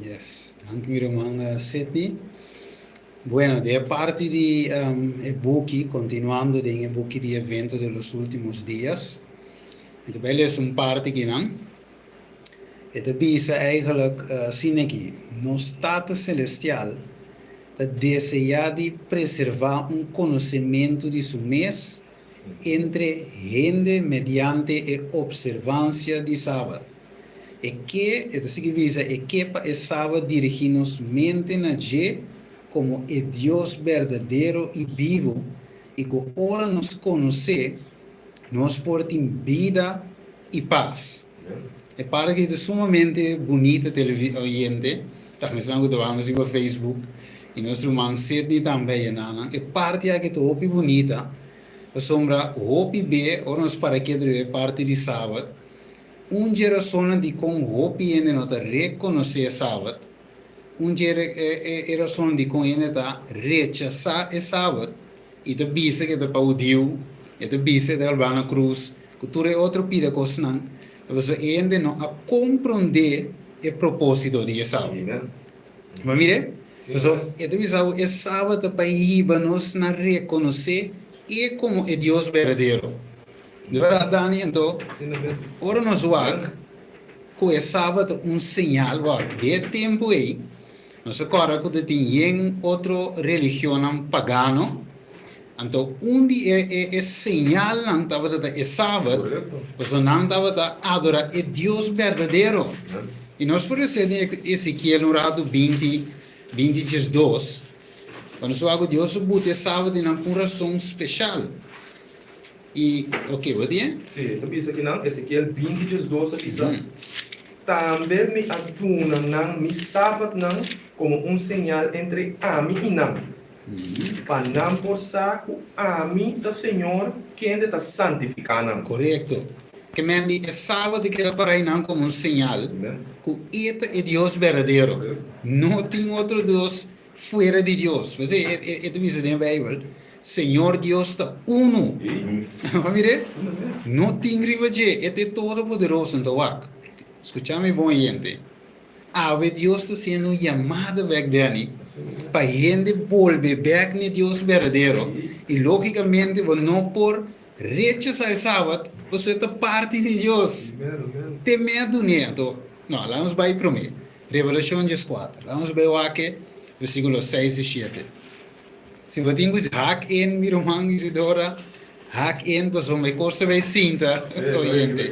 Yes, danki mi ruman Sidney. Bueno, di e parti di e buki, continuando den e buki di Evento de los Últimos Días, mi ta bai lesa un parti kinan. E ta bisa eigenlijk asina aki, Nos Tata Celestial ta deseá di preservá un konosementu di su mes entre hende mediante e opservansia di Sabat. E ke, e ta sigui bisa, e ke pa e Sabat dirigí nos mente na dje komo e Dios berdadero i bibu i ku ora nos konos'é, nos por tin bida i pas. E parti aki ta sumamente bunita teleoyente, ta esnan ku ta wak nos riba Facebook i nos ruman Sidney tambe a yena nan. E parti aki ta hopi bunita pasobra hopi be ora nos para ketu riba e parti di Sabat, un dje rasonnan dikon hopi hende no ta rekonosé e Sabat, un dje e rasonnan dikon hende ta rechasá e Sabat, I ta bisa ku e ta pa hudiu, e ta bisa e ta kalbá na krus, ku tur e otro pida kosnan, ta pasobra e hende no a komprondé e propósito di e sabat. Bo a mir'é? Pasobra e ta bisa bo e sabat ta pa hiba nos na rekonosé e komo e Dios berdadero. Di bèrdat, Dani? Anto, ora nos wak ku e sabat ta un señal, wak, di e tempu ei, Nos a kòrda ku ta tin yen otro religionnan pagano, anto un di e e señalnan tabata ta e Sabat, pasobra nan tabata adorá e Dios berdadero. I nos por lesa den Ezekiel un ratu 20, 20 diesdos, pa nos wak ku Dios a buta e Sabat di nan pa un rason speshal. I, oke, bo tin e? Sí, e ta bisa kinan, Ezekiel 20 diesdos ta bisa, Tambe mi a duna nan mi sabatnan komo un señal entre ami i nan, pa nan por sa ku ami ta Señor kende ta santifiká nan. Korekto. Ke men di e sabat a keda para einan komo un señal ku e ta e Dios berdadero. No tin otro Dios fuera di Dios. P'esei e ta bisa den e Beibel, Señor Dios ta unu. Bo mir'é? No tin riba dje. E ta e Todopoderoso. Nto wak, skucha mi bon hende. Awe Dios ta hasiendo un yamada bek Danny pa hende bolbe bek n'e Dios berdadero. I lógikamente bo no por rechasá e Sabat pasobra e ta parti di Dios. Te mea dun'é. Anto, no, laga nos bai promé. Revelashon dieskuater. Laga nos bai wak e versíkulo seis i shete. Si bo tin ku hak in, mi ruman Isidora, hak in pasobra e kos ta bai sinta oyente.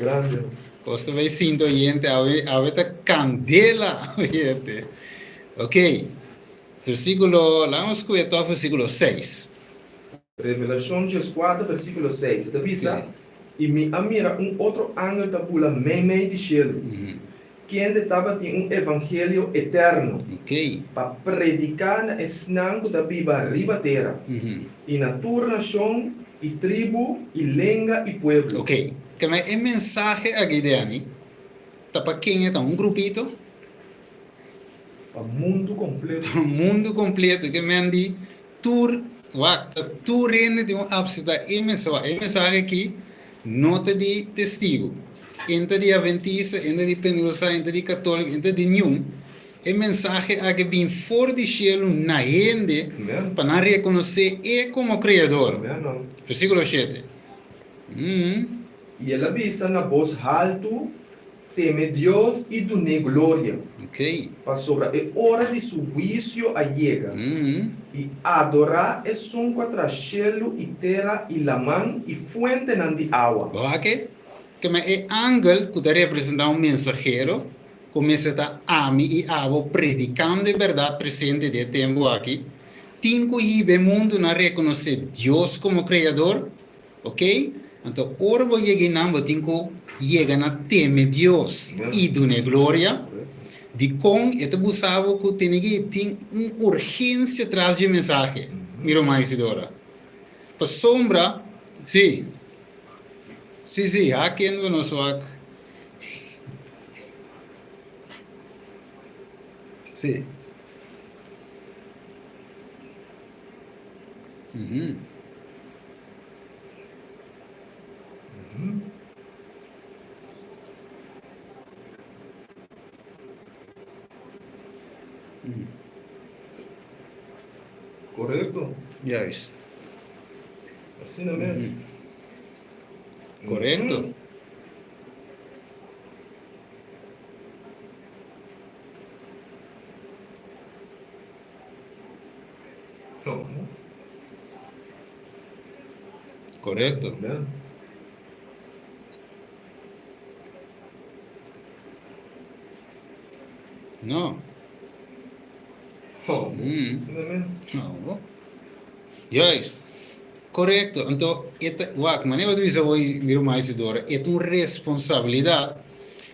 Kos ta bai sinta oyente, awe awe ta kandela oyente. Ok, versíkulo, laga nos skucha tòg versíkulo seis. Revelashon dieskuater versíkulo seis, e ta bisa, I mi a mira un otro angel ta bula meimei di shelu. Kende tabatin un evangelio eterno pa prediká na esnan ku ta biba riba tera, i na tur nashon i tribu i lenga i pueblo. Ok, kende e mensahe aki di ami ta pa ken e ta? Un grupito? Pa mundu kompleto. Pa mundu kompleto, ke men di Tur, wak, ta tur hende tin un apseta e mensahe. E mensahe aki no ta di Testigu, en ta di Aventista, en ta di Pentecostal, en ta di Katoliko, en ta di niun. E mensahe aki bin for di shelu na hende pa nan rekonosé e komo Kreador. Versíkulo shete. I el a bisa na bos haltu, Teme Dios i dun'é gloria, pasobra e ora di su huisio a yega, i adorá esun ku a traha shelu i tera i laman i fuentenan di awa. Bo a ke? Kema e angel ku ta representá un mensahero ku mester ta ami i abo predikando e bèrdat presente di e tempu aki, tin ku hiba e mundu na rekonosé Dios komo Kreador Ok? Anto ora bo yega einan bo tin ku yega na teme Dios i dun'é gloria. Dikon e ta busa bo ku tene ki tin un urgensia tras dje mensahe, mi ruman Isidora? Pasobra, si, si, si, haken bo nos wak. Si. Korekto. Juist. Asina mes. Korekto. Korekto. No. No. Juist. Korekto. Anto, e ta, wak, manera bo ta bisa hoy, mi ruman Isidora, e ta un responsabilidat.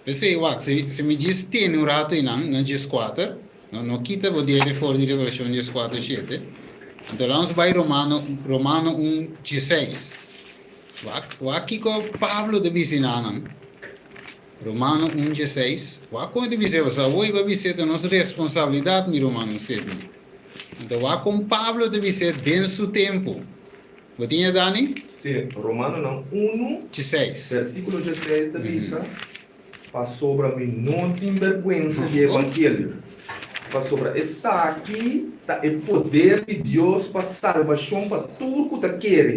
P'esei, wak, si, si mi djis tene un rato einan, na djeskuater, no, no kita bo dede for di Revelashon djeskuater shete. Anto laga nos bai Romano, Romano un djeseis. Wak, wak kiko Pablo ta bisa einanan. Romano un djeseis. Wak kon e ta bisa, pasobra awor bo a bisa ta nos responsabilidat, mi rumannan Sidney. Anto wak kon Pablo ta bis'é den su tempu. Bo tin e, Dani? Sí, Romanonan unu, Djeseis. versíkulo djeseis ta bisa, Pasobra mi no tin bèrgwensa di e evangelio, pasobra esaki ta e poder di Dios pa salbashon pa tur ku ta kere,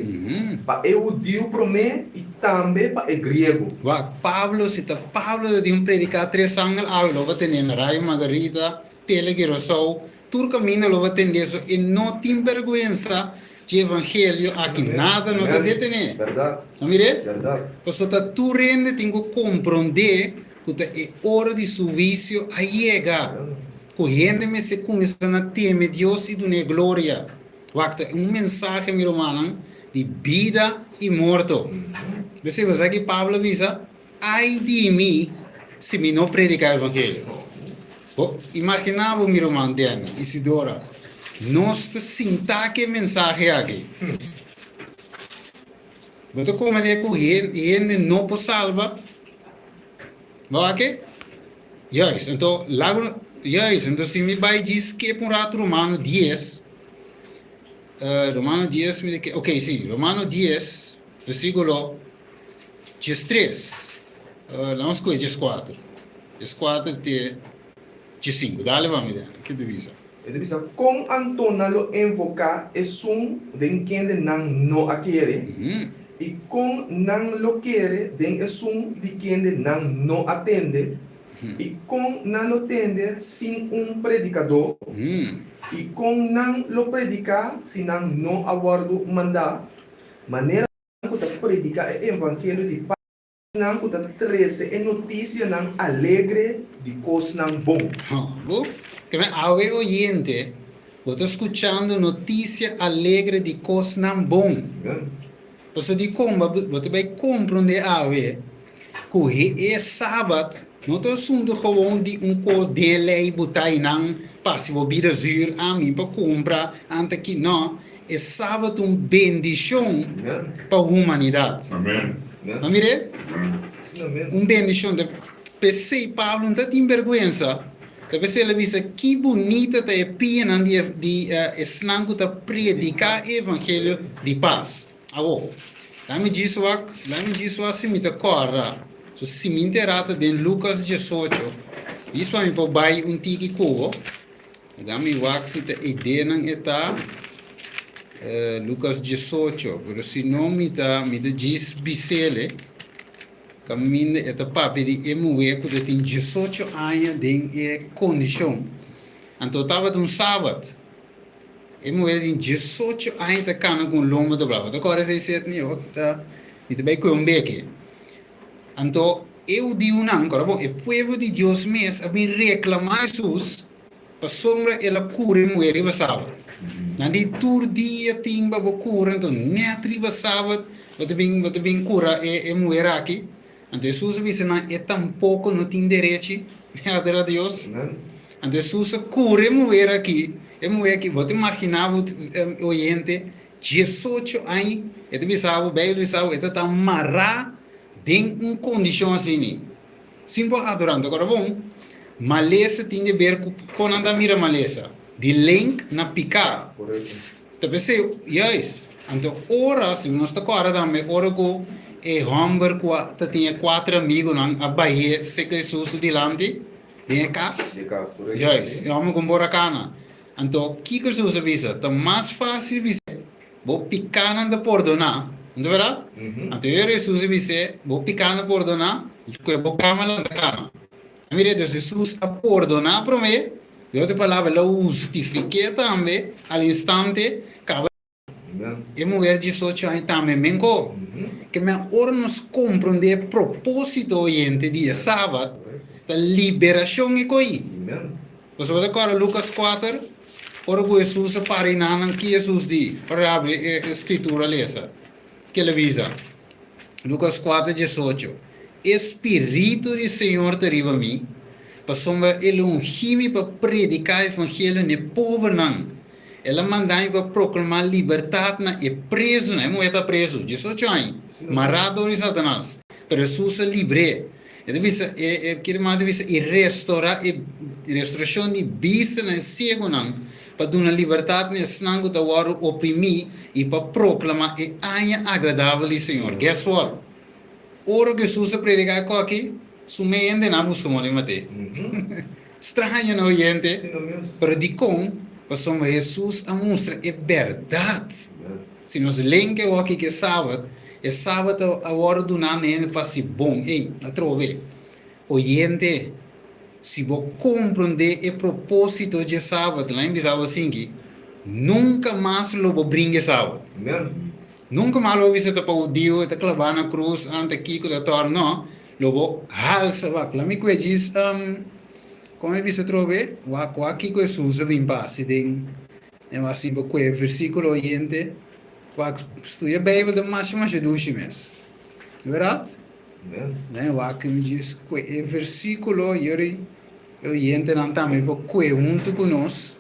pa e hudiu promé i tambe pa e griego. Wak, Pablo, si ta Pablo ta tin un prediká tres angel awe lo bo tene na Radio Margarita, Tele Curaçao, tur kaminda lo bo tende so e no tin bèrgwensa dje evangelio aki, nada no ta detené. No mir'é? Pasobra ta tur hende tin ku komprondé ku ta e ora di su huisio a yega, ku hende mester kuminsá na teme Dios i dun'é gloria. Wak, ta un mensahe, mi rumannan, di bida i morto. P'esei, bo sa ki Pablo a bisa? Ai di mi si mi no prediká evangelio. Bo imaginá bo, mi ruman Danny, Isidora, nos ta sintá ku e mensahe aki. Bo ta komprendé ku hende no por salba? Bo wak e? Juist, anto laga, juist, anto si mi bai djis skip un ratu Romano dies, Romano dies mi di ke, ok, si, Romano dies, versíkulo 13, laga nos kohe 14, 14 te 15, dale pa mi Danny, ke ta bisa? E ta bisa, Kon anto nan lo invoká esun den kende nan no a kere? I kon nan lo kere den esun di kende nan no a tende? I kon nan lo tende sin un predikadó? I kon nan lo prediká si nan no a wòrdu mandá? Manera ku ta prediká e evangelio di pas. Nan ku ta trese e notisianan alegre di kosnan bon. Bo ta mira awe oyente, bo ta skuchando notisia alegre di kosnan bon. Pasobra dikon bo ta bai komprondé awe ku e Sabat no ta asuntu gewon di un kos den lei bo ta einan pa hasi bo bida zür, ami pa kumpra, anta ki. No, E Sabat un bendishon pa humanidat. No mir'é? Un bendishon. Ta p'esei Pablo no ta tin bèrgwensa. Ta p'esei el a bisa, Ki bunita ta e pianan di di esnan ku ta prediká e evangelio di pas. Awor, laat mi djis wak, laat mi djis wak si mi ta kòrda. So si mi nterá ta den Lukas diesocho. Djis pa mi por bai un tiki ku bo. Laga mi wak si ta idenan e ta Lucas 18, pero si no mi ta mi ta djis bisele kaminda e ta papia di e muhé ku ta tin 18 aña den e kondishon. Anto tabata un sabat. E muhé tin 18 aña ta kana ku un lomba doblá. Bo ta kòrda esei Sidney? Yo ta mi ta bai kue un beke. Anto e hudiunan, kòrda bon, e pueblo di Dios mes a bin reklamá Hesus pasobra el a kura e muhé riba sabat. Nan di, Tur dia tin pa bo kura, anto nèt riba sabat bo ta bin bo ta bin kura e e muher aki? Anto Hesus a bisa nan, E tampoko no tin derechi di adorá Dios. Anto Hesus a kura e muher aki, e muhé aki, bo ta imaginá bo, oyente, 18 aña, e ta bisa bo, Bijbel ta bisa bo, e ta ta mará den un kondishon asini, sin por adorá. Anto kòrda bon, malesa tin di ber ku kon nan ta mira malesa, di link na piká. Ta p'esei, juist. Anto ora, si nos ta kòrda tambe, ora ku e hòmber ku a ta tin e kuater amigunan a bah'é serka Hesus su dilanti den e kas. Den e kas, korekto. Juist, e hòmber ku un bora kana. Anto, kiko Hesus a bisa? Ta mas fásil bis'é, Bo pikánan ta pordoná. No ta bèrdat? Anto e ora Hesus a bis'é, Bo pikánan ta pordoná, ku e bo kama lanta kama. Mira, dus Hesus a pordoná promé, den otro palabra, el a hustifik'é tambe al instante, kaba e muher diesocho aña tambe menkó. Ke men ora nos komprondé e propósito oyente di e Sabat, ta liberashon e koí. Pasobra bo ta kòrda Lukas kuater, ora ku Hesus a para i nan, ki Hesus di? Ora el a habri e Skritura lesa, ke el a bisa? Lukas kuater diesocho, E Spiritu di Señor ta riba mi, pasobra El a ungí mi pa prediká evangelio n'e pobernan. El a manda mi pa proklamá libertat na e prezunan. E muhé ta prezu diesocho aña, mará dor di Satanas, pero Hesus a libr'é. E ta bisa, e e kere mas ta bisa, i restorá e restorashon di bista na e siegunan, pa duna libertat na esnan ku ta wòrdu oprimí i pa proklamá e aña agradabel di Señor. Guess what? Ora ku Hesus a prediká e koki, su mei hendenan a buska moli mat'é. Straño no, oyente? Pero dikon? Pasobra Hesus a mustra e bèrdat. Si nos len ke wòki ku e Sabat, e Sabat a wòrdu duná na hende pa hasi bon. Ey, atrobe, oyente, si bo komprondé e propósito dje Sabat, lain bisa bo asinki, nunka mas lo bo bringa e Sabat. Nunka mas lo bo bisa ta pa hudiu, e ta klabá na krus, ante kiko ta tòr. No, lo bo halsa wak. Lami kue djis, kon e bisa atrobe? Wak, wak kiko Hesus a bin pa hasi den E wak si bo kue versíkulo oyente, wak studia Beibel ta masha masha dushi mes. Bèrdat? Amen. Wak mi djis kue e versíkulo yori e oyentenan tambe por kue huntu ku nos.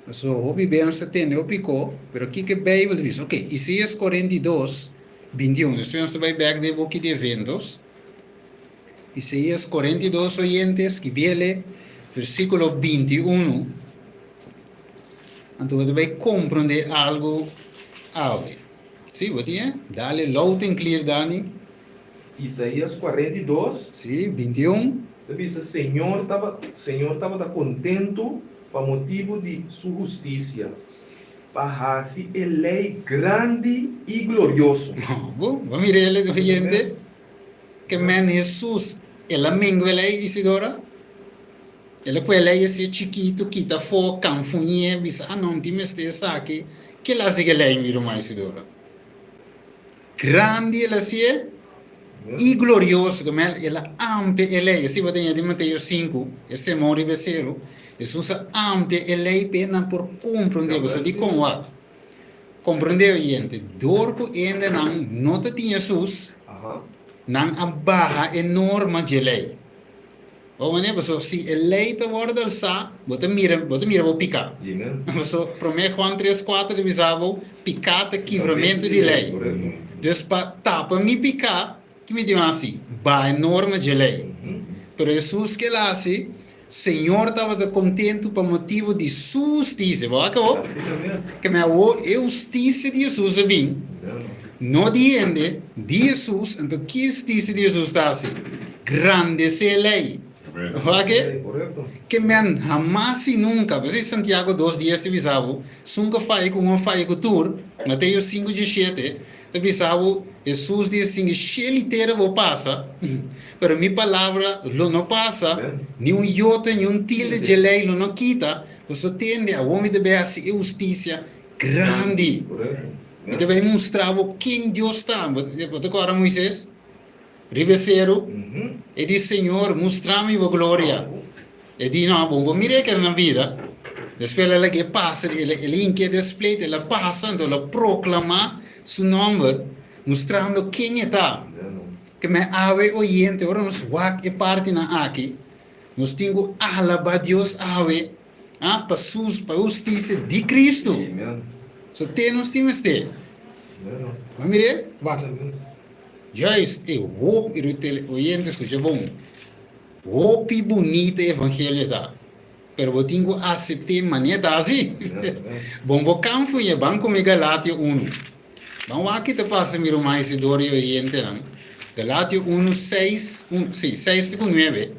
Pasobra hopi bes nos ta tende hopi ko, pero kiko e Beibel ta bisa? Oke, Isaías 42, 21. Despues nos ta bai bèk den e buki di Eventos. Isaías 42 oyente, skibiele, versíkulo 21. Anto bo ta bai komprondé algu awe. Sí, bo tin e? Dale loud and clear, Dani. Isaías 42. Sí, 21. Ta bisa, Señor taba, Señor tabata kontentu pa motibu di Su hustisia, pa hasi e lei grandi i glorioso. Bo, bo mira el oyente? Ke men Hesus, el a mengua e lei, Isidora? El a kue lei así chikitu, kita afó, kanfuñ'é, bisa, Ah, no, tin mester esaki. Ke el a hasi ku e lei, mi ruman Isidora? Grandi el a hasié i glorioso, ku el a amplia e lei. Así bo ta ña den Mateo sinku, e Sermon riba e Seru, Hesus a amplia e lei pa e nan por komprondé. Bo sa dikon? Wak, komprondé, oyente, dor ku hendenan no ta tin Hesus, nan a baha e norma dje lei. Bo manera, pasobra si e lei ta wòrdu alsá, bo ta mira, bo ta mira bo piká. Pasobra Promé Juan tres kuater ta bisa bo, piká ta kibramentu di lei. Dus pa tapa mi piká, ki mi tin hasi? Baha e norma dje lei. Pero Hesus ke el hasi? Señor tabata kontentu pa motibu di Su hustisia. Bo a kaba? Ke mi awor e hustisia di Hesus a bin. No di hende, di Hesus, anto ki hustisia di Hesus ta hasi? Grandesé e lei. Wak e? Ke men hamas i nunka, p'esei Santiago dos dies ta bisa bo, Esun ku faya ku un a faya ku tur, Mateo sinku diesshete ta bisa bo, Hesus di esingui shel i tera bo pasa, pero mi palabra lo no pasa, ni un yota ni un tilde dje lei lo no kita, boso tende, awor mi ta bai hasi e hustisia grandi. Mi ta bai mustra bo ken Dios ta. Bo ta kòrda Moises riba e seru? E di, Señor, mustra mi bo gloria. E di, No, bo no por mira e keda na bida. Despues el a laga e pasa, el a hinka e despleita, el a pasa, anto el a proklamá su nòmber, mustrando ken e ta. Ke men awe oyente, ora nos wak e partinan aki, nos tin ku alabá Dios awe. Ah, pa su, pa e hustisia di Cristo. Amen. So te nos tin mester. Amen. Bo mir'é? Wak. Juist, e hopi, e tele, oyente skucha bon. Hopi bunita e evangelio ta. Pero bo tin ku asept'é manera ta hasi. Bon bo kan fuñ'é, ban ku mi Galatio unu. Ban wak ki ta pasa mi ruman Isidoro i oyentenan. Galatio unu seis, un, sí, seis te ku nuebe.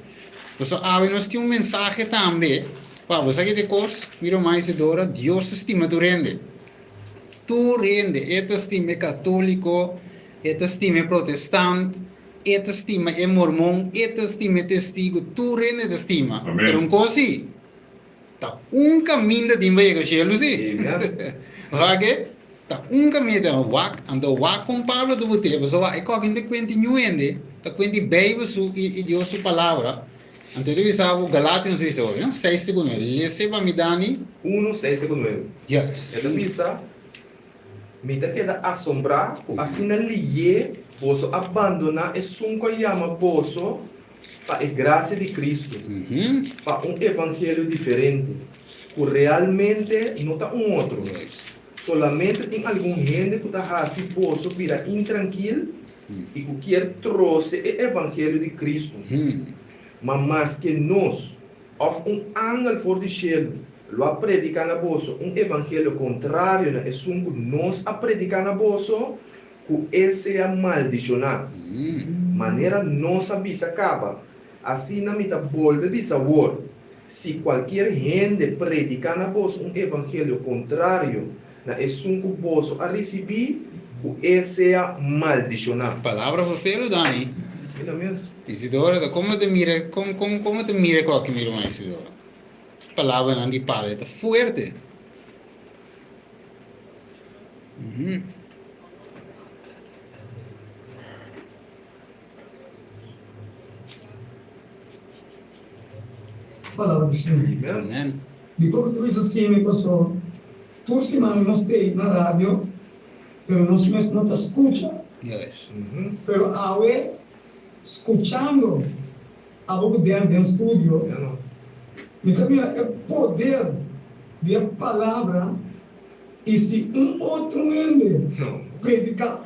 Pasobra awe nos tin un mensahe tambe pa bo. Sa ki ta e kos, mi ruman Isidoro? Dios ta stima tur hende. Tur hende. E ta stima e katóliko, e ta stima e protestant, e ta stima e mormon, e ta stima e testigu, tur hende ta stima. Amen. Pero un kos sí, ta un kaminda tin pa yega shelu sí. Amen. Wak e? Ta un kaminda tin. Wak, anto wak kon Pablo ta bot'é, pasobra wak e kòke ta kuenti niun hende, ta kuenti Beibel su i Dios su palabra. Anto e ta bisa bo, Galationan ta bisa bo, no? Seis te ku nuebe. Lese pa mi Dani. Unu, seis te ku nuebe. Yes. E ta bisa. Mi ta keda asombrá ku asina lihé boso a bandoná esun ku a yama boso pa e grasia di Kristu, pa un evangelio diferente, ku realmente no ta un otro. Solamente tin algun hende ku ta hasi boso bira intrankil i ku kier trose e evangelio di Kristu. Ma maske nos, Òf un angel for di shelu lo a prediká na boso un evangelio kontrario na esun ku nos a prediká na boso, ku e sea maldishoná. Manera nos a bisa kaba, asina mi ta bolbe bisa awor, si kualkier hende prediká na boso un evangelio kontrario na esun ku boso a risibí, ku e sea maldishoná. Palabra fofelo, Dani. Asina mes. Isidora ta komo ta mira kon kon komo ta mira ku aki mi ruman Isidora? Palabranan di Pablo ta fuerte. Mhm. Palabra di Señor. Amen. Dikon mi ta bisa asina? Pasobra tur siman nos ta ei na radio, pero nos mes no ta skucha. Yes. Pero awe, skuchando abo ku Den den studio, mi ta mira e poder di e palabra i si un otro hende prediká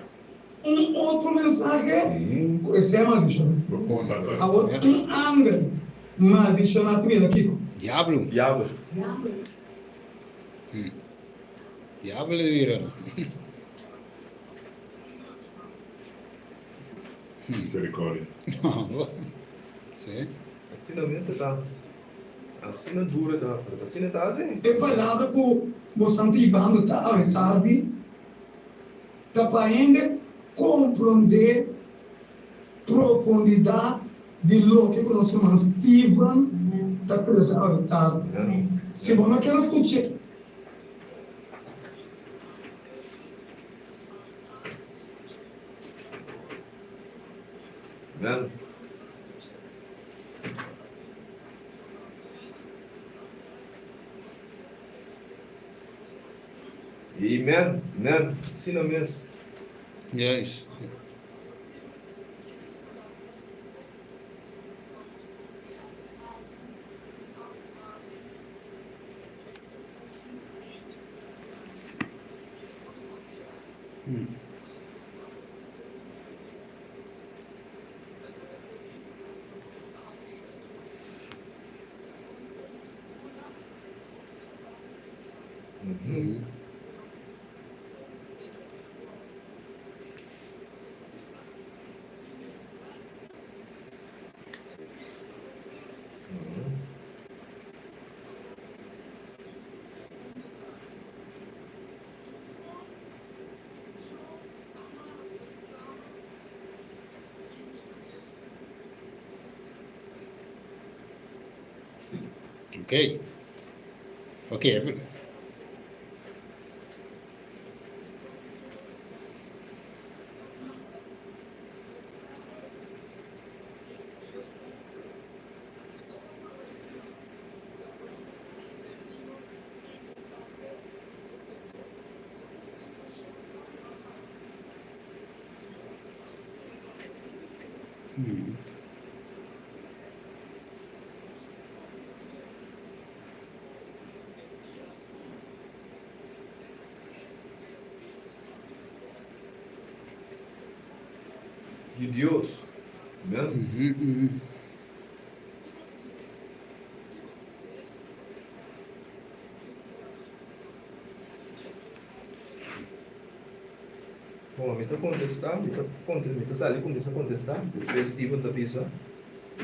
un otro mensahe ku esei a maldishoná. Awor un angel maldishoná ta bira kiko? Diablo. Diabel. Diabel a bira. Misericordia. Sí. Asina mes e ta. Asina duro e ta, pero ta asina e ta haci. E palabra ku bosan ta hibando ta awe tardi ta pa hende komprondé profundidat di loke ku nos ruman Steven ta trese awe tardi. Si bo no kere skuch'é. Amen. Amen. Amen. Asina mes. Juist. Ok. Ok. Di Dios. Amen. Bon, mi ta kontestá, mi ta konte, mi ta sali kuminsá kontestá, despues Steven ta bisa.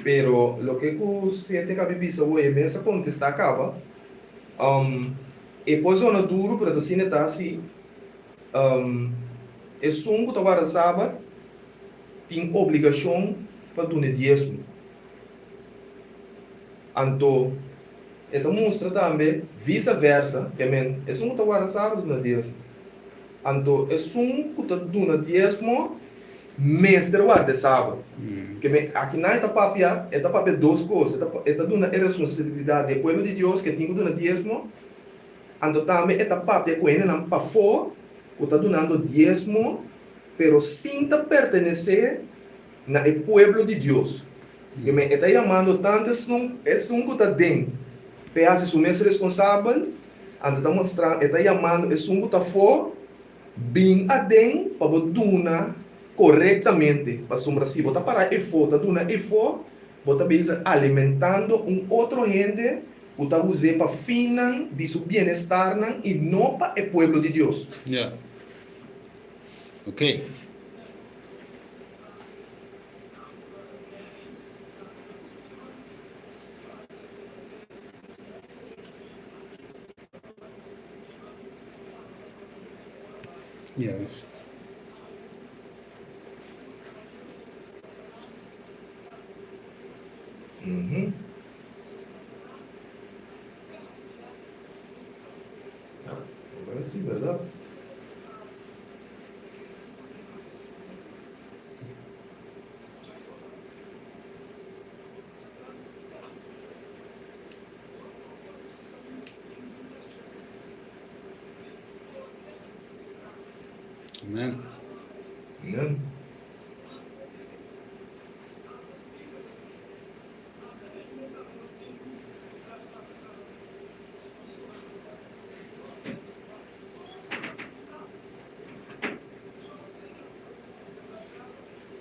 Pero loke ku Sete kabi bisa awor, e mes a kontestá kaba. E por zona duru, pero ta asina ta si esun ku ta warda Sabat tin obligashon pa duna e diesmo. Anto e ta mustra tambe visa versa, ke men esun ku ta warda Sabat ta duna diesmo. Anto esun ku ta duna diesmo mester warda e Sabat. Ke men akinan e ta papia, e ta papia dos kos, e ta e ta duna e responsabilidat di e pueblo di Dios ke tin ku duna diesmo, anto tambe e ta papia ku hendenan pafó ku ta dunando diesmo pero sin ta pertenesé na e pueblo di Dios. Ke men e ta yamando tantu esun esun ku ta den pa e hasi su mes responsabel, Anto ta mustra, e ta yamando esun ku ta afó, bin aden pa bo duna korektamente, pasobra si bo ta para efó ta duna efó, bo ta bezig alimentando un otro hende ku ta us'é pa finnan di su bienestarnan i no pa e pueblo di Dios. Ya. Oké. Yes. Mhm. Ja, awor sí, berdad. Amen. Amen.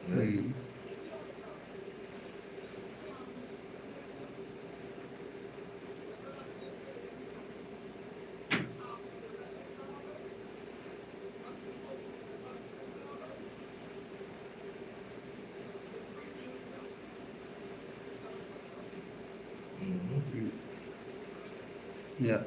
Mm. Ja.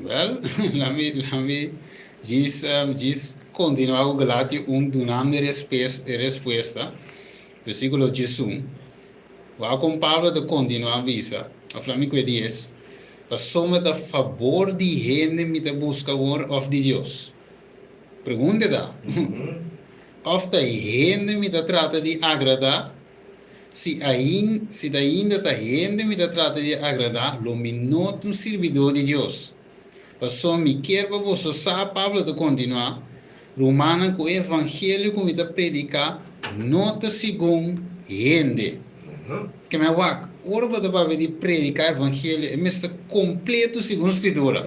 Wel, lami, lami djis, um, djis kontinuá ku Galatio un dunando e respes, e respuesta. Versíkulo 11. Wak kon Pablo ta kontinuá bisa, òf lami ku e dies, Pasobra ta fabor di hende mi ta buska awor òf di Dios? Pregunta ta, Òf ta hende mi ta trata di agradá? Si ain, si ta ainda ta hende mi ta trata di agradá, lo mi no ta un sirbidó di Dios. Pasobra mi kier pa boso sa, Pablo ta kontinuá, rumannan, ku e evangelio ku mi ta prediká no ta segun hende. Ke mi a wak, ora bo ta papia di prediká evangelio, e mester kompleto segun Skritura.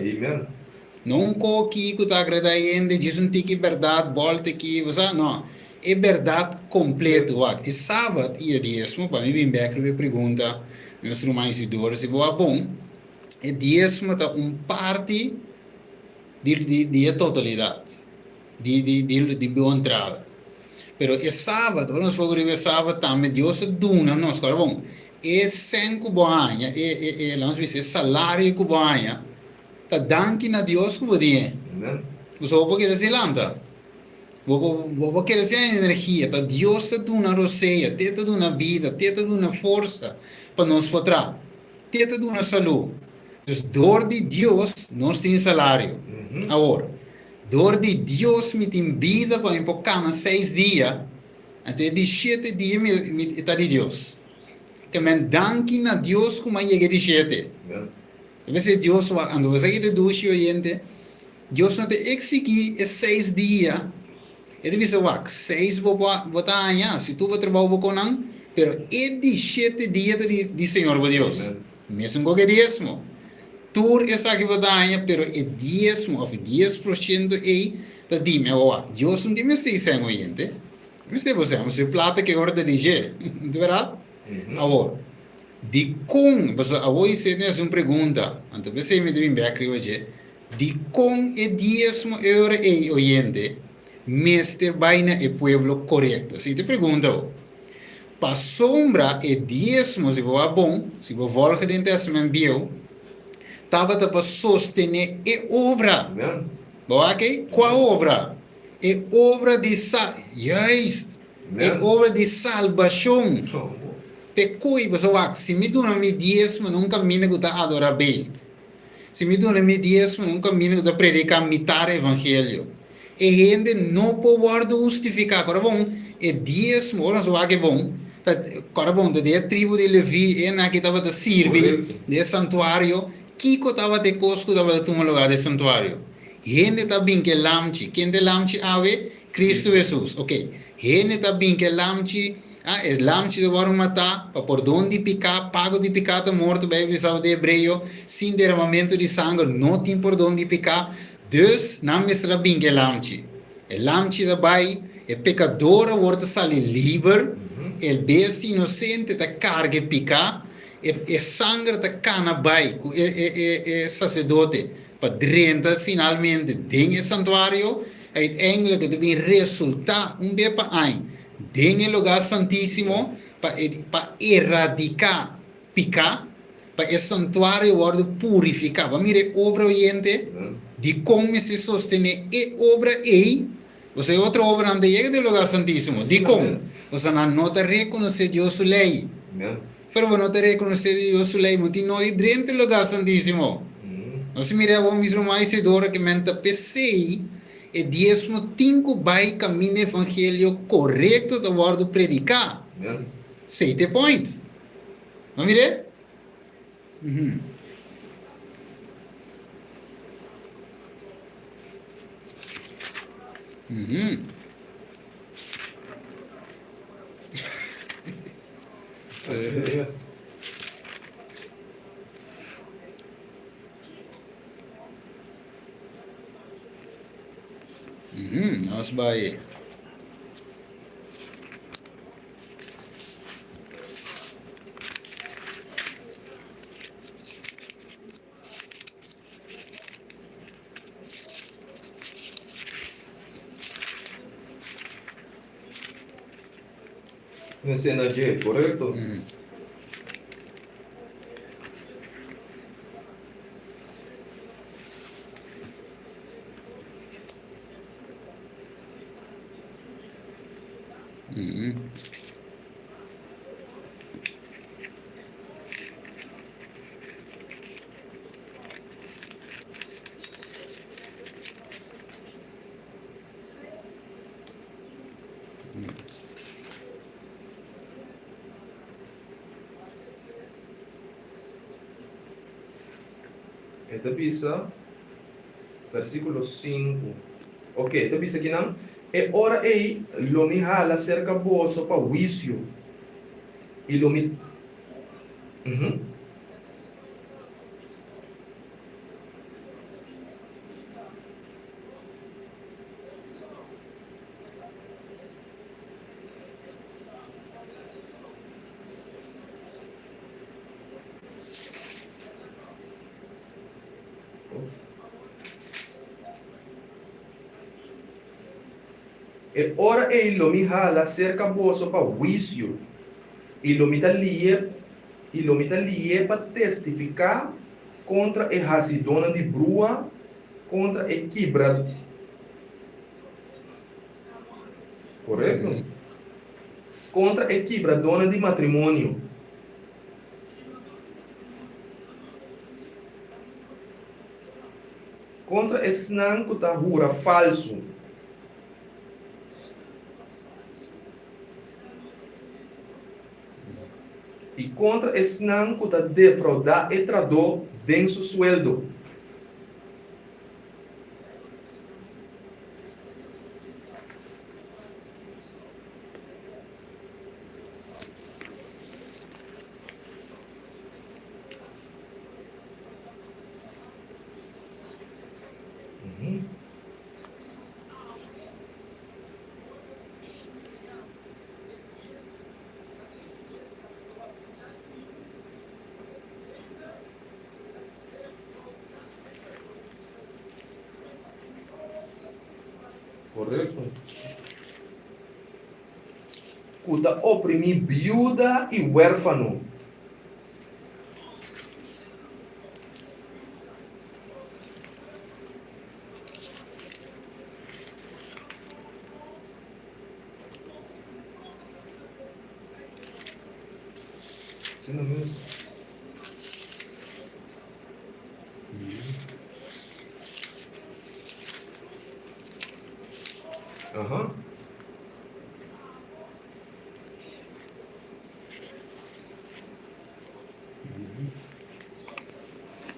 No un koki ku ta agradá hende, djis un tiki bèrdat, bòlta aki, bo sa? No, e bèrdat kompleto. Wak, e sabat i e diesmo, pa mi bin bèk riba e pregunta di nos ruman Isidoro, si bo a bon, E diesmo ta un parti di di di e totalidat di di di di bo entrada. Pero e sabat, ora nos foka riba e sabat tambe Dios a duna nos, kòrda bon, e sèn ku bo haña, e e e laga nos bisa e salario ku bo haña, ta danki na Dios ku bo tin e. Amen. Pasobra bo por kere si lanta, bo bo bo por kere si haña energia, ta Dios ta duna rosea, te ta duna bida, te ta duna forsa pa nos por traha. Te ta duna salú. Dus dor di Dios nos tin salario. Awor, Dor di Dios mi tin bida pa mi por kana seis dia, anto e di shete dia mi mi ta di Dios. Ke men danki na Dios ku mi a yega e di shete. Ta mester Dios wak, anto bo sa ki ta dushi oyente? Dios no ta eksigí e seis dia. E ta bisa wak, seis bo bo ta haña, si tur bo trabou bo kon nan, pero e di shete dia ta di di Señor bo Dios. Mesun ku e diesmo. Tur esaki bo ta haña, pero e diesmo òf e 10% ei ta di mi. Awor wak, Dios no tin mester di sèn oyente. Mester bo sèn, pasobra e plata ku e ora ta di dje. No ta bèrdat? Awor, dikon, pasobra awor Isé ta hasi un pregunta, anto p'esei mi ta bin bèk riba dje, Dikon e diesmo euro ei oyente mester bai na e pueblo korekto? Esei ta e pregunta bo. Pasobra e diesmo, si bo wak bon, si bo volge den Testament Bieu, tabata pa sostené e obra. Bo wak ei? Kua obra? E obra di sa, juist! E obra di salbashon. Te koi, pasobra wak, si mi duna mi diesmo na un kaminda ku ta adorá beeld, Si mi duna mi diesmo na un kaminda ku ta prediká mitar evangelio, e hende no por wòrdu hustifiká. Kòrda bon, e diesmo, ora nos wak e bon, ta, kòrda bon, ta di e tribu di Leví, e nan ki tabata sirbi den e santuario. Kiko tabata e kos ku tabata tuma lugá den e santuario? Hende ta bin ku e lamchi. Ken ta e lamchi awe? Kristu Hesus. Oke, hende ta bin ku e lamchi. A E lamchi ta wòrdu matá pa pordon di piká, pago di piká ta morto, Beibel bisa di hebreo, sin deramamentu di sanger no tin pordon di piká. Dus, nan mester a bin ku e lamchi. E lamchi ta bai, e pekador awor ta sali liber, e bestia inosente ta karga e piká, e e sanger ta kana bai ku e e e e saserdote pa drenta finalmente den e santuario, uiteindelijk e ta bin resultá un be pa aña Den e lugá santísimo pa e pa eradiká piká, pa e santuario wòrdu purifiká. Bo a mira e obra, oyente? Dikon mester sostené e obra ei? Pasobra e otro obranan ta yega den e lugá santísimo. Dikon? Pasobra nan no ta rekonosé Dios su lei. Pero bo no ta rekonosé Dios su lei, bo tin nodi drenta e lugá santísimo. Nos a mira awor mis ruman Isidoro ke men ta p'esei. E diesmo tin ku bai kaminda evangelio korekto ta wòrdu prediká. Esei ta e point. No mir'é? Nos bai. Esena dje, korekto? E ta bisa, versíkulo sinku. Oke, e ta bisa kinan, E ora ei lo mi hala serka boso pa huisio, i lo mi. E ora ei lo mi hala serka boso pa huisio, i lo mi ta lié, i lo mi ta lié pa testifiká kontra e hasidónan di brua, kontra e kibra. Korekto. Kontra e kibradónan di matrimonio. Kontra esnan ku ta hura falsu. I kontra esnan ku ta defraudá e tradó den su sueldo. Korekto. Ku ta oprimí biuda i wèrfano. Asina mes. Aha.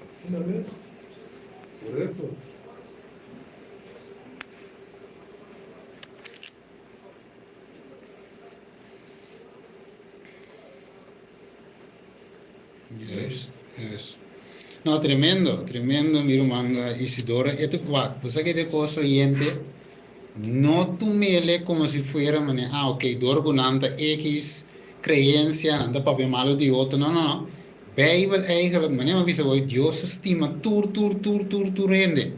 Asina mes. Korekto. Juist, juist. No, tremendo, tremendo, mi ruman Isidoro. E ta wak, bo sa ke ta e kos oyente, no tumele komo si fuera manera, ah ok, dor ku nan ta ekis kreensia, nan ta papia malu di otro. No, no, no. Beibel eigenlijk, manera mi a bisa bo, Dios ta stima tur, tur, tur, tur, tur hende.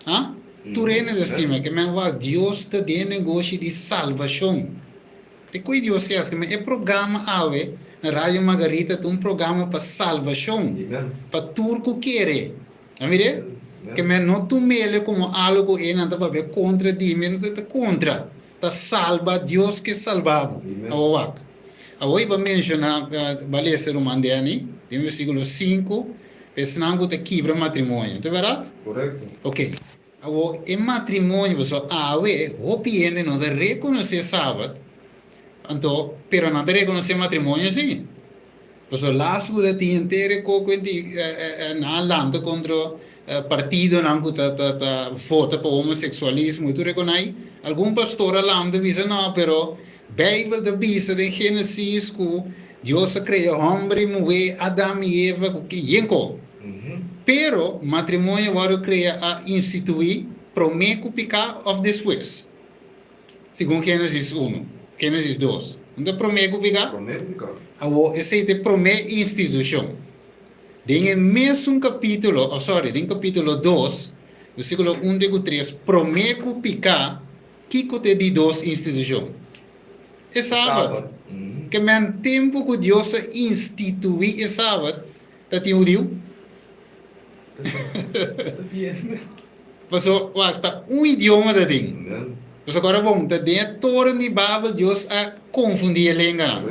Ha? Tur hende ta stima. Ke men wak, Dios ta den e negoshi di salbashon. Te koe Dios ke haci? E programa awe na Radio Margarita ta un programa pa salbacion, pa tur cu kere. A mire? Ke men no tumele como algo cu e nan ta papia contra di mi, no ta contra, ta salba, Dios ke salba bo. Awo wak. Awo i ba menciona, ba lesa ruman Danny, den versiculo sinku, esnan cu ta kibra matrimonio. Ta berdad? Correcto. Ok. Awor, e matrimonio, pasobra awe hopi hende no ta rekonosé Sabat, anto, pero nan ta rekonosé matrimonio sí. Pasobra las ku ta tin henter e koko enti nan a lanta kontra partidonan ku ta ta ta vota pa homoseksualismo i tur e konai. Algun pastor a lanta bisa no, pero Beibel ta bisa den Génesis ku Dios a krea hòmber i muhé, Adam i Eva, ku yen ko. Pero matrimonio wòrdu krea a instituí promé ku piká òf despues? Segun Génesis unu, Génesis dos, no ta promé ku piká? Promé ku piká. Awor, esei ta e promé institushon. Den e mesun kapítulo, òf sòri, den kapítulo dos, versíkulo un te ku tres, promé ku piká, kiko ta e di dos institushon? E Sabat. Ke men tempu ku Dios a instituí e Sabat, Ta tin hudiu? Paso, wak, ta un idioma ta tin. Paso kora bon, ta den e toren di Babel Dios a konfundí e lenganan.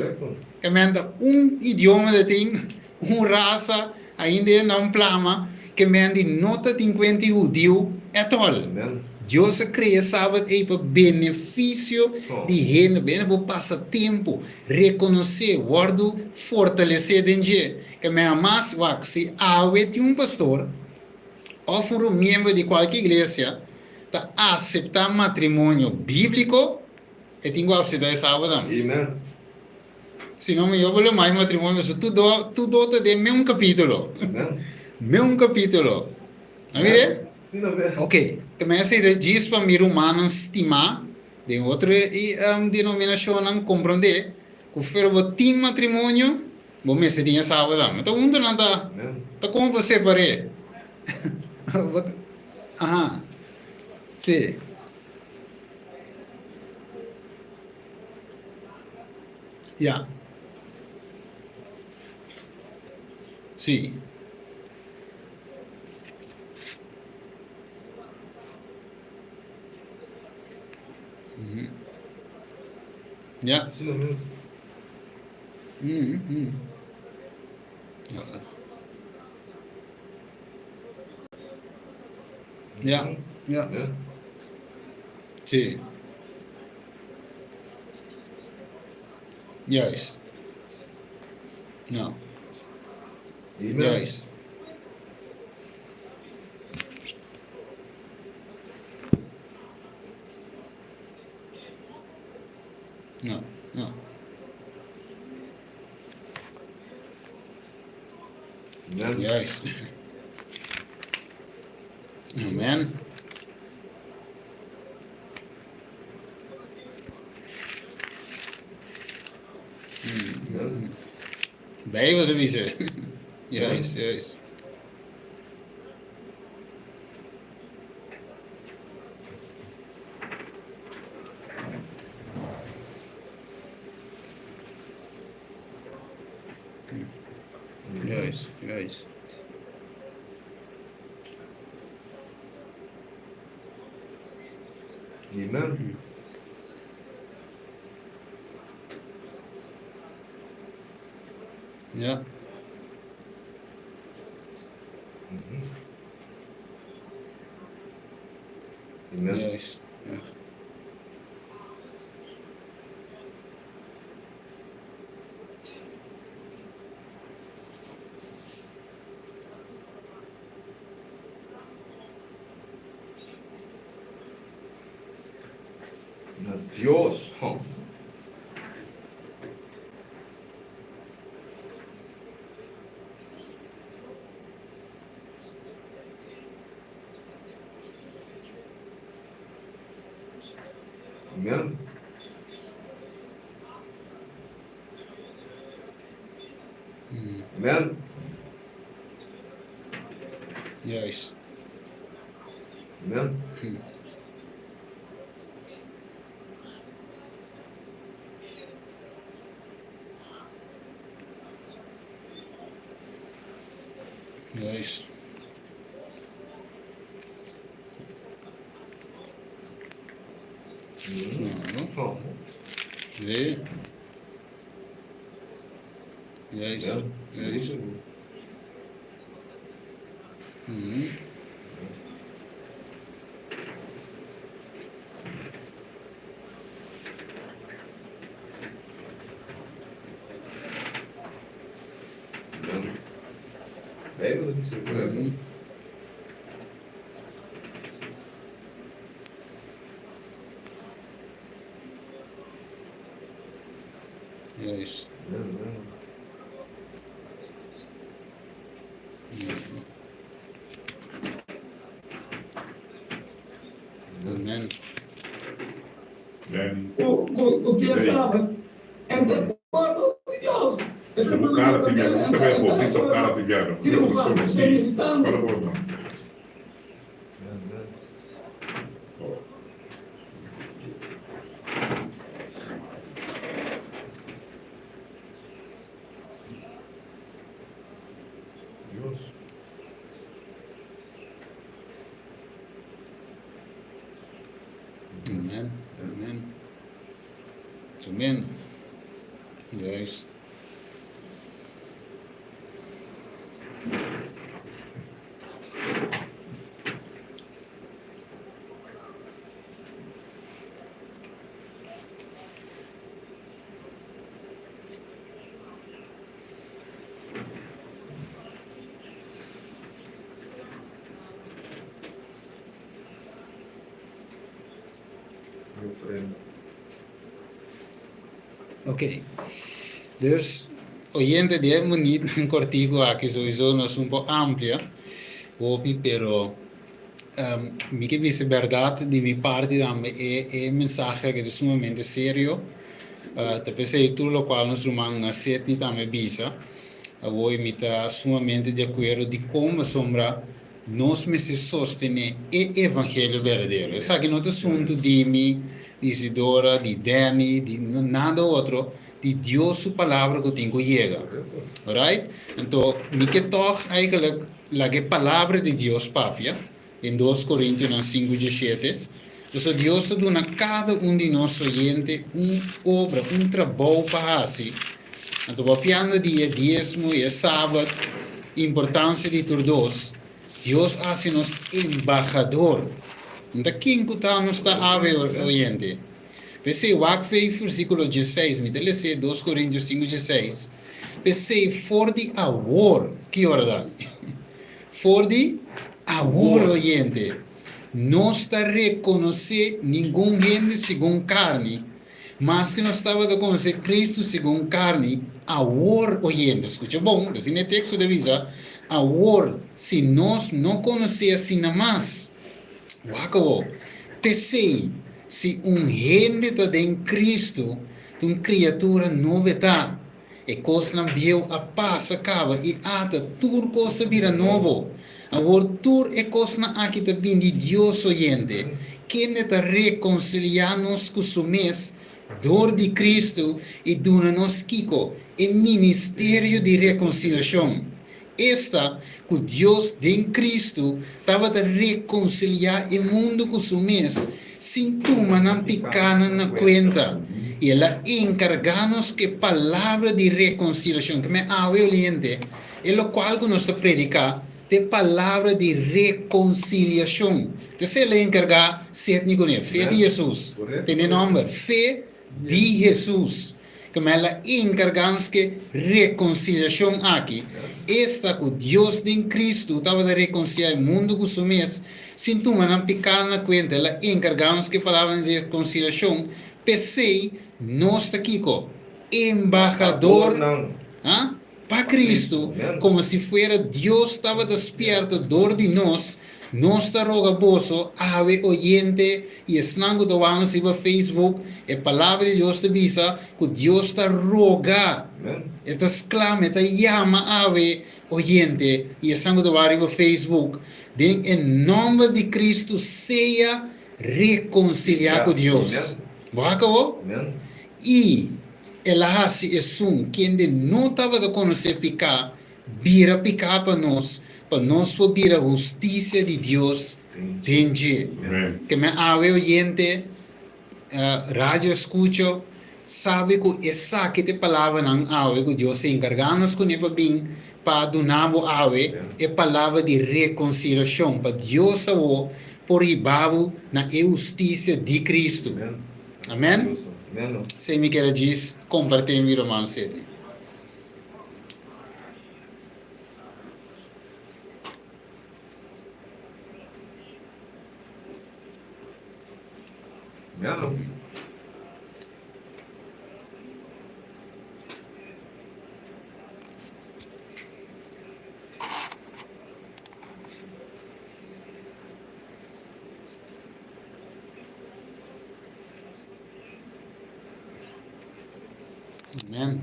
Ke men ta un idioma ta tin, un rasa, ainda e nan plama, ke men di no ta tin kuenta di hudiu at all. Dios a krea e Sabat ei pa benefisio di hende, pa hende por pasa tempu, rekonosé, wòrdu fortalesé den dje. Ke men hamas wak si awe tin un pastor òf un miembro di kualke iglesia ta aseptá matrimonio bíbliko, e tin ku aseptá e Saba tambe. Amen. Si no mihó bo lo mai matrimonio pasobra tur do tur do ta den meun kapítulo. Amen. Meun kapítulo. A mir'é? Si no be. Ok, ke men esei ta djis pa mi rumannan stimá den otro denominashonnan komprondé ku fuera bo tin matrimonio, Bo mester tin e saba tambe. Ta huntu nan ta. Ta como bo separ'é? Aha. Si. Ya. Si. Ya. Ja, ja. Sí. Juist. Ja. Juist. Ja, ja. Juist. Amen. Bijbel ta bisa. Juist, juist. Juist, juist. Amen. Ja. Amen. Juist. Ja. Na Dios. Huh. Amen. Amen. Juist. Amen. Juist. No. Oh. Sí. Juist. Ja. Juist. Mhm. Amen. Bijbel is zo. Mhm. Juist. Amen. Amen. Danny. Ku ku ku ke Hey. sabe. Ente pueblo di Dios. Se o cara tiver, você vai pôr, se o cara tiver, Triunfando, sim. Fala por não. Amen. Oh. Dios. Amen. Amen. Amen. Juist. Mi ofrenda. Ok. Dus, oyente, 10 minuut kortiku aki sowieso nos un poko amplio. Hopi, pero mi ke bisa bèrdat di mi parti tambe e e mensahe aki ta sumamente serio. Ta p'esei tur lokual nos ruman Sidney tambe bisa. Awor mi ta sumamente di akuerdo di kon pasobra nos mester sostené e evangelio berdadero. Esaki no ta asuntu di mi, di Isidora, di Danny, di nada otro, di Dios su palabra ku tin ku yega. Alright? Anto mi ke tòg eigenlijk laga e palabra di Dios papia den dos Korintionan sinku diesshete. Pasobra Dios ta duna kada un di nos oyente un obra, un trabou pa hasi. Anto papiando di e diesmo i e sabat, importansia di tur dos. Dios a hasi nos embahador. No ta ken ku ta nos ta awe, oyente. P'esei, wak fe versíkulo dieseis, mi ta les'é dos Korintios sinku dieseis, P'esei, for di awor, ki ora ta? For di awor, oyente, nos ta rekonosé ningun hende segun karni, maske nos tabata konosé Kristu segun karni, awor, oyente, skucha bon, asina e teksto ta bisa, awor, si nos no konosé asina mas. Wak awor, p'esei, si un hende ta den Kristu, ta un kriatura nobo e ta. E kosnan bieu a pasa kaba i ata tur kos a bira nobo. Awor tur e kosnan aki ta bini di Dios oyente, kende ta rekonsiliá nos ku su mes dor di Kristu i duna nos kiko? E ministerio di rekonsiliashon. Esta, ku Dios den Kristu tabata rekonsiliá e mundu ku su mes, sin tuma nan pikánan na kuenta, i el a enkargá nos ku e palabra di rekonsiliashon. Ke men awe, oliente, e lokual ku nos ta prediká ta e palabra di rekonsiliashon. Entonces el a enkargá Sidney kuné, fe di Hesus. Tene nòmber, fe di Hesus. Ku el a enkargá nos ku rekonsiliashon aki, esta ku Dios den Kristu tabata rekonsiliá e mundu ku su mes, sin tuma nan pikánan na kuenta. El a enkargá nos ku e palabranan di rekonsiliashon. P'esei, nos ta kiko? Embahador pa Kristu, komo si fuera Dios tabata spièrta dor di nos. Nos ta roga boso, awe oyente i esnan ku ta wak nos riba Facebook, e Palabra di Dios ta bisa ku Dios ta roga, e ta sklama, e ta yama awe oyente i esnan ku ta wak riba Facebook, den e nòmber di Kristu sea rekonsiliá ku Dios. Bo a kabo? I el a hasi esun kende no tabata konosé piká Bira piká pa nos, pa nos por bira hustisia di Dios den dje. Ke men awe oyente radio escucho sabi ku esaki ta e palabranan awe ku Dios a enkargá nos kuné pa bin pa duna bo awe e palabra di rekonsiliashon pa Dios awo por hiba bo na e hustisia di Kristu. Amen. Esei mi kier a djis kompartí mi ruman Seti. Amen. Amen.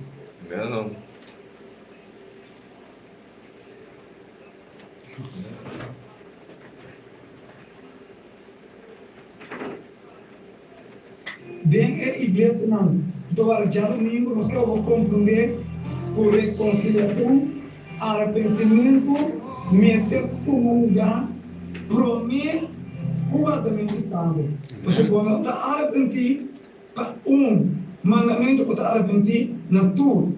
Den e iglesianan ku ta wara djadumingu nos ta por komprondé ku rekonsiliashon, arepentimentu, mester tuma lugá promé ku wardamentu di Sabo. Pasobra bo no ta arepentí Pa un mandamentu ku ta arepentí na tur.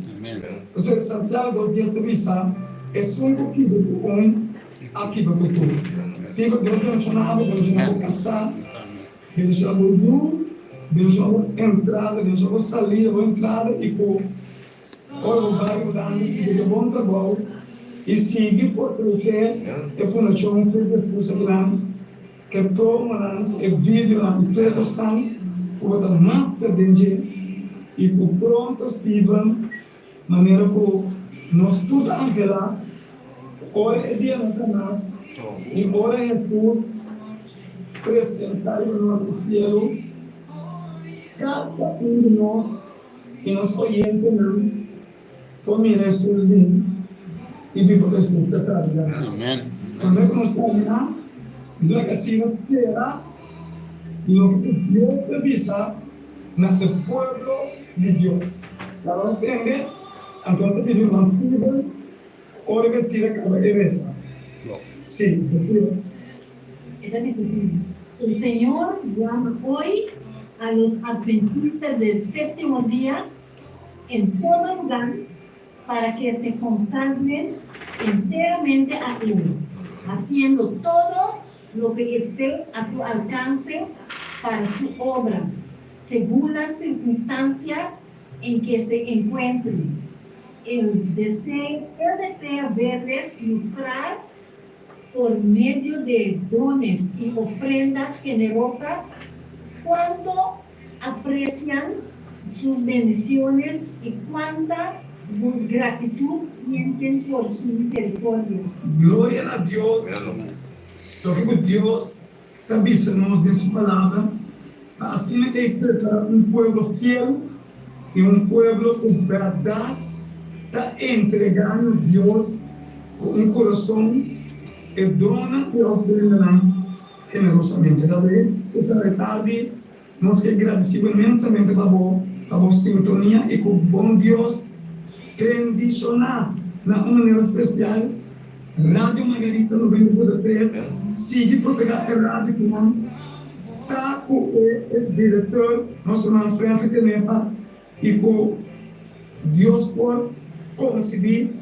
Pasobra Santiago dies ta bisa, Esun ku kibra ku un, a kibra ku tur. Stivo, Dios bendishoná bo, bendishoná bo kasá, bendishoná bo yu, bendishoná bo entrada, bendishoná bo salida, bo entrada i ku ora bo bai bo ta anda i bo bon trabou i sigui fortalesé e fundashon Fe Jesus akinan. E promonan, e videonan i tur e kosnan ku bo ta mas ta den dje i ku pronto Steven manera ku nos tur ta anhelá ora e dianan ta nas i ora Hesus presentá riba nos di sielu kada un di nos i nos oyentenan Por mira Hesus bin i biba ku Hesus ta traha. Amen. Prome ku nos terminá, mi ta laga asina sera loke ku Dios ta bisa na e pueblo di Dios. Laga nos tende, anto nos ta pidi ruman Steven ora ku e sira kaba e resa. Sí, Steven. E ta bisa asina, El Señor llama hoy a los adventistas del séptimo día en todo lugar para que se consagren enteramente a Él. Haciendo todo lo que esté a tu alcance para su obra, según las circunstancias en que se encuentren. Él desea, él desea verles mostrar por medio de dones y ofrendas generosas cuánto aprecian sus bendiciones y cuánta gratitud sienten por su misericordia. Gloria na Dios. Loke ku Dios ta bisa nos den su Palabra, pa asina e prepara un pueblo fiel i un pueblo ku bèrdat ta entregá na Dios ku un kurason e donnan i ofrendanan generosamente. Ta be esta retardi nos ke gradisí bo inmensamente pa bo pa bo sintonia i ku bon Dios bendishoná na un manera spesial Radio Margarita 90.3 sigui protegá e radio ku nan ta ku e direktor nos ruman Frensley Kenepa i ku Dios por konsibí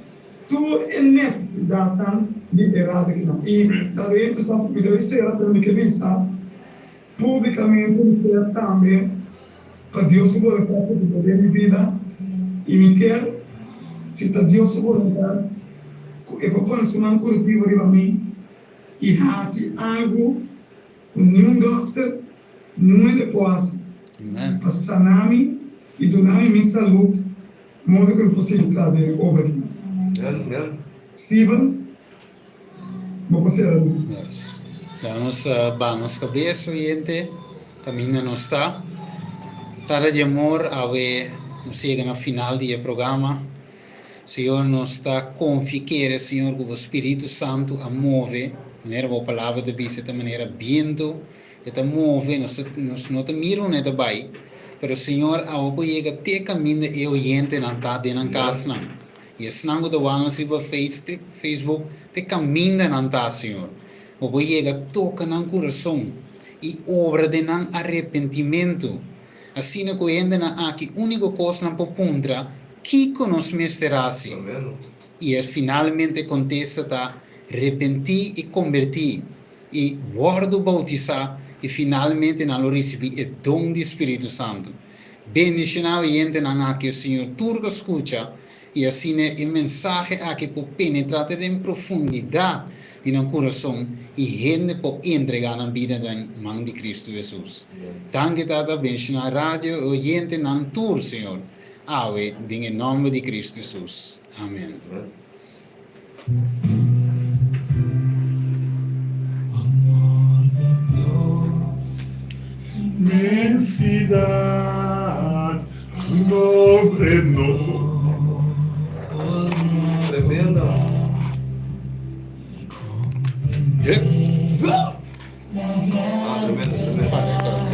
tur e nesesidatnan di e radio kinan. I ta den ta mi ta sera pero mi ke bisa públikamente mi kier tambe pa Dios su boluntat por keda den mi bida i mi kier si ta Dios su boluntat ku e por pone su man kurativo riba mi i hasi algu ku niun dòkter, niun hende por hasi pa sana mi i duna mi mi salud modo ku mi por sigui tras den e obra aki. Steven, bo por sera mi. Yes. Laga nos baha nos kabes, oyente, kaminda nos ta. Tata di amor, awe nos yega na final di e programa. Señor, nos ta konfia i kere, Señor, ku bo Spiritu Santu a move, manera bo Palabra ta bisa, e ta manera bientu, e ta move, nos ta, nos no ta mira unda e ta bai, pero Señor, awe por yega te kaminda e oyentenan ta den nan kasnan, i esnan ku ta wak nos riba Face, te Facebook, te kaminda nan ta, Señor. Bo por yega toka nan kurason i obra den nan arepentimentu. Asina ku hendenan aki úniko kos nan por puntra, Kiko nos mester hasi? I e finalmente kontesta ta, Repentí i kombertí, i wòrdu boutisá, i finalmente nan lo risibí e don di Spiritu Santu. Bendishoná oyentenan aki, o Señor, tur ku skucha, i asina e mensahe aki por penetrá te den profundidat di nan kurason i hende por entregá nan bida den man di Kristu Hesus. Danki, Tata, bendishoná radio i oyentenan tur, Señor, awe, den e nòmber di Kristu Hesus. Amen. Amor de Dios, su inmensidad, nombre no. Tremendo. Yep. Ah, tremendo, tremendo. Para, para.